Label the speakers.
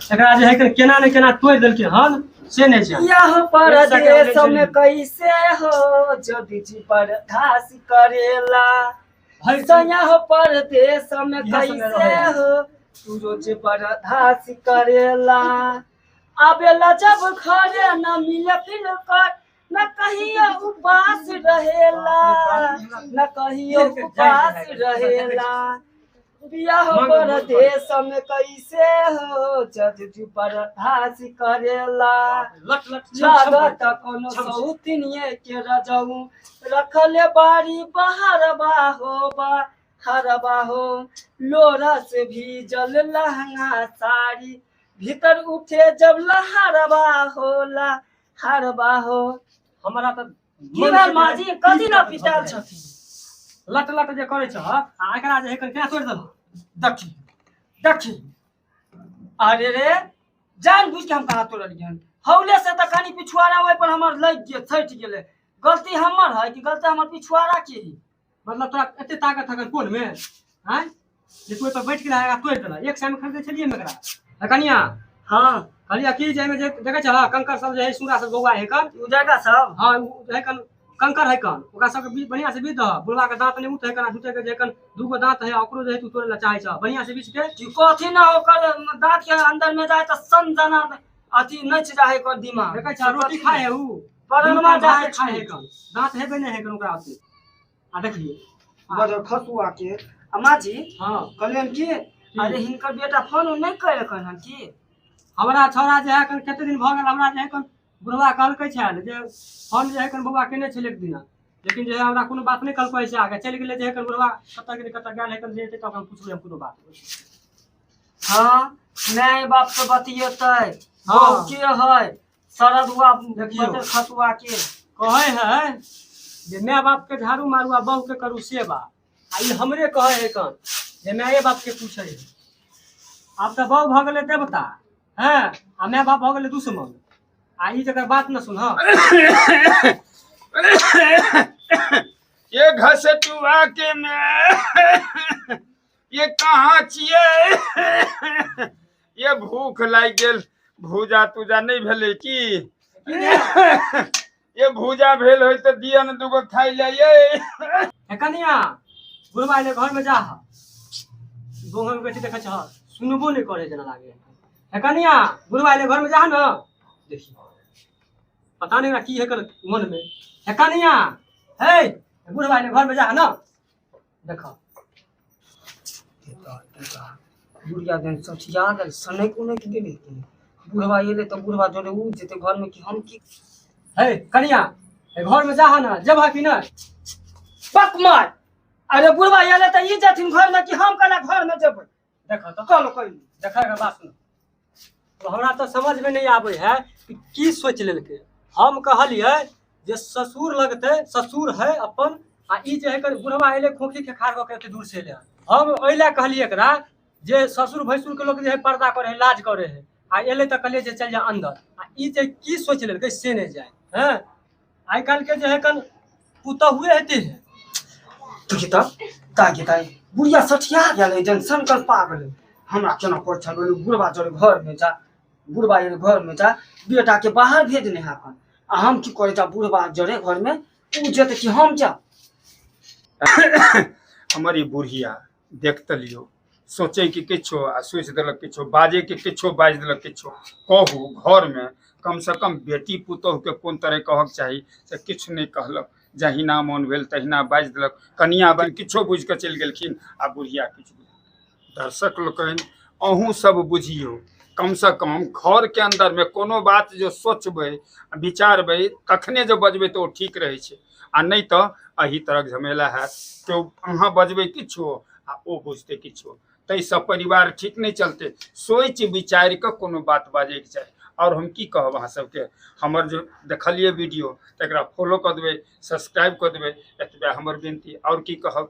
Speaker 1: एकरा जे है कि केना ने केना तोड़ि देलकै हन से नहि छै।
Speaker 2: यह परदेश में कैसे हो जदि जी बर्दाश्त करेला, सैया हो परदेश में कैसे हो तू रोज बर्दाश्त करेला। आबेला जब घरे न मिले फिर कर, न कहियो उपास रहेला, न कहियो उपास रहेला। बियाह परदेश में कैसे हो जद तू बर्दाश्त करेला। लागत कोनो सौतिनिये के रजऊ रखले बारी बहरबा हो बा हरबा हो। लोरा से भीजल लहंगा साड़ी भीतर उठे जब लहरबा होला हरबा हो।
Speaker 1: हमरा तऽ
Speaker 2: की भेल माजी, कथी लए पितायल छथिन?
Speaker 1: लट लट जे करै छह आ एकरा जे है केना तोड़ि देलह?
Speaker 2: देखी देखी, अरे रे जान बुझ के हम कहाँ तोड़लियै हन? हौले से तऽ कनि पिछुआरा ओहि पर हमर लागि गेल, सटि गेलै। गलती हमर है कि गलती हमर पिछुआरा के है?
Speaker 1: मतलब तोरा एते ताकत है कोन में आँय जे तू ओहि पर बैठ गेला एकरा तोड़ि देलह? एक सए मे खरीदै छलियै हम एकरा। कनिया
Speaker 2: हाँ
Speaker 1: कहलियै की जे एहिमे जे देखै छह कंकड़ सब जे है सूरा सब बौआ है कन
Speaker 2: उजरका सब?
Speaker 1: हाँ है कन कंकड़ है कन, ओकरा सबके बीच बढ़िया से बीछ दह। बुढ़वा के दांत नहीं उठे कन, झूठे के जे कन दूगो दांत है ओकरो जे है तू तोड़े ला चाहे छह, बढ़िया से बीछ के।
Speaker 2: कि कथी ना ओकर दांत के अंदर में जाए तऽ सन जना अथी नचि जाए ओकर दिमाग।
Speaker 1: देखै छह रोटी खाए है उ
Speaker 2: परनमा जाए
Speaker 1: खाए है कन, दांत हेबे नहीं है कन ओकरा ओते। आ देखिए
Speaker 2: बजर खसुआ के। आ माजी
Speaker 1: हाँ
Speaker 2: कहलियन कि अरे हिनकर बेटा फोन उन नहि कयलकन हन की?
Speaker 1: हमरा छौड़ा जे है कन कते दिन भऽ गेल हमरा जे है कन बुढ़वा कहलकै छल जे फोन जे है कन बौआ केने छलै एक दिना, लेकिन जे है हमरा कोनो बात नहि कहलकै। ऐसे आगे चलि गेलै जे है कन बुढ़वा कतऽ गेलै कतऽ गेल है कन जे हेतै तऽ हम पुछबै हम कोनो बात।
Speaker 2: हाँ माय बाप से बतियेतै।
Speaker 1: हाँ।
Speaker 2: बहू के है सरदुआ
Speaker 1: देखियौ।
Speaker 2: बजर खसुआ के
Speaker 1: कहै है जे माय बाप के झाड़ू मारू आ बहू के करू सेवा, आ ई हमरे कहै है कन जे माये बाप के पूछै है। आब तऽ बहू भऽ गेलै देवता हैं आ माय बाप भऽ गेलै दुश्मन, आ ई जकर बात न सुनह।
Speaker 3: ये घसटुआ के में ये कहाँ छियै? ये भूख लागि गेल, भूजा तूजा नहि भेलै की? ये भूजा भेल होय तऽ दिअ ने दूगो खाइ लए ये।
Speaker 1: कनिया बुढ़वा एलै घर में जा, गोहन बैठी देखै छह सुनबो नहि करै जेना लागे। हे कनिया बुढ़वा एलै घर में जा न, देखी पता नहीं की है मन में। हे कनिया हे बुढ़वा एलै घर में जा न, देखो
Speaker 2: बुढ़िया जन सठिया गेल सनक उनक गेलै कि बुढ़वा एलै तऽ बुढ़वा जोरे उ जेतै घर में कि हम की?
Speaker 1: हे कनिया हे घर में जा न, जेबह कि नहि?
Speaker 2: बक मार, अरे बुढ़वा एलै तऽ ई जेथिन घर में कि हम केना घर में जेबै?
Speaker 1: देखो तऽ
Speaker 2: कहलो कहियो
Speaker 1: देखा के बात सुन, तो हमरा तऽ समझ में नहीं आबै है कि की सोचि लेलकै। हम कहलियै जे ससुर लगतै, ससुर है अपन, आ ई जे है कन बुढ़वा एलै खोखी के खाड़ कऽ के एते दूर से एलै हन। हम एहि लए कहलियै एकरा जे ससुर भैंसुर के लोक जे है पर्दा करे है, लाज करे है, आ एलै तऽ कहलियै जे चलि जा अंदर, आ ई जे की सोचि लेलकै से नहि जाय। हैं आइ काल्हि के जे है कन पुतहुए हेतै है।
Speaker 2: देखी तऽ ताकि ताकि बुढ़िया सठिया गेल है जन संकल्प पा गेलै। हमरा केना पड़ छल बुढ़वा जोरे घर में जा, बुढ़वा जोरे घर में जा, बेटा के बाहर भेजने है अपन, आ हम की करे जा बुढ़वा जोरे घर में उ जेतै कि हम जा?
Speaker 3: हमर ई बुढ़िया देख तऽ लियौ, सोचै के किछो आ सोचि देलक किछो, बाजै के किछो बाजि देलक किछो। कहू घर में कम से कम बेटी पुतोहु के कोन तरह कहक चाही से किछु नहि कहलक, जहिना मन भेल तहिना बाजि देलक। कनिया बन किछो बुझि कऽ चलि गेलखिन आ बुढ़िया किछु। दर्शक लोकनि अहूँ सब बुझियौ, कम से कम घर के अंदर में कोनो बात जो सोचबै विचारबै तखने जो बजबै तऽ ओ ठीक रहै छै, आ नहि तऽ एहि तरहक झमेला हैत। केओ अहाँ बजबै किछो आ ओ बुझतै किछो, ताहिसँ परिवार ठीक नहि चलतै। सोचि विचारि कऽ कोनो बात बाजैके चाही। आओर हम की कहब अहाँ सबके, हमर जे देखलियै वीडियो तकरा फॉलो कऽ देबै, सब्सक्राइब कऽ देबै, एतबे हमर विनती। आओर की कहब।